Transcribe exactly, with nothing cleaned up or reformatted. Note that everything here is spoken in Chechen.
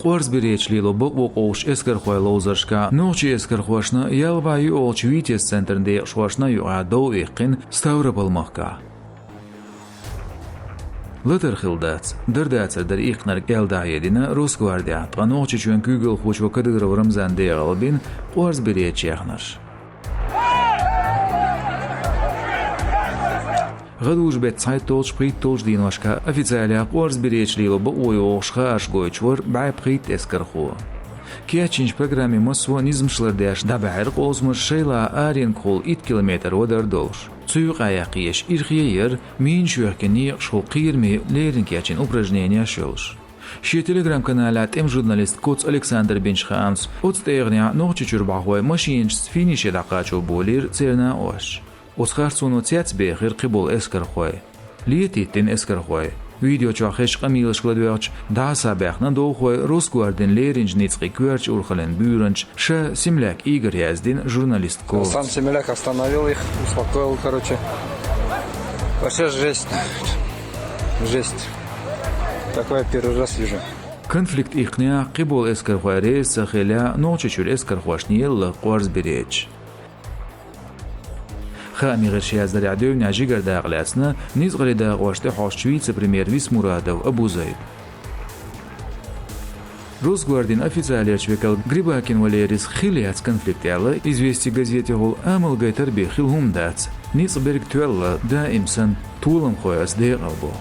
Къорзбереча лело бакъо къовсуш эскархой ловзаршка, нохчийн эскархошна ялх бӀаь йоьалгӀачу Витязь центран декъашхошна юкъахь дов иккхина Ставрополь-махкахь. Латар хилла дац, дар-дацар дара иккхинарг аьлла дӀахьедина Росгвардехь, ткъа Нохчийчоьнан куьйгалхочо Кадыров Рамзана декъалбина къорзбереча яьхнарш. ГӀадужу-беттан цхьайтталгӀачу, пхийтталгӀачу деношкахь официалехь къорзбереча лело бакъо йохуш хаарш гойтуш вара бӀе пхийтта эскархо. Кечйинчу программин массо а низамаш лардеш дӀабаьхьира къовсамаш шайлахь аренкахула итт километр вадар долуш. Цу юкъахь яккха езаш ирхъе яра, минаш йоьхкина некъашхула кхераме леррина кечйина упражненеш йолуш. Шен телеграм-каналехь тӀеман журналист Коц Александра бинчу хаамца, оцу тӀегӀанехь Нохчийчуьра бӀарахой машинашца финише дӀакхачо болийра церан накъосташа. Оцу харцоно цецбехира кхиболу эскархой. Летийтина эскархой. Видео чохь хезчу къамелашка ладоьгӀча, дӀасабаьхна довхой Росгвардин леринчу ницкъийн коьртачу урхаллин буьйранча ша Семляк Игорь яздина журналист Коц. Сам Семляк остановил их, успокоил, короче. Вообще жесть. Жесть. Такое первый раз вижу. Конфликт иккхинехь кхиболу эскархой реза ца хилла, Нохчийчуьра эскархошна елла къорзбереча. Хаамийн гӀирсаша яздарехь, девнехь жигара дакъа лаьцна ницкъаллин дакъошна тӀехьожучу вице-премьер Висмурадов Абузайда. Росгвардин официалерчу векал Грибакин Валерис хилла яц конфликт аьлла, «Известия» газетехула амал гайтар бен хилла хӀума дац. Ницкъ берг тоьлла, даим санна, толамхой аса декъалбо.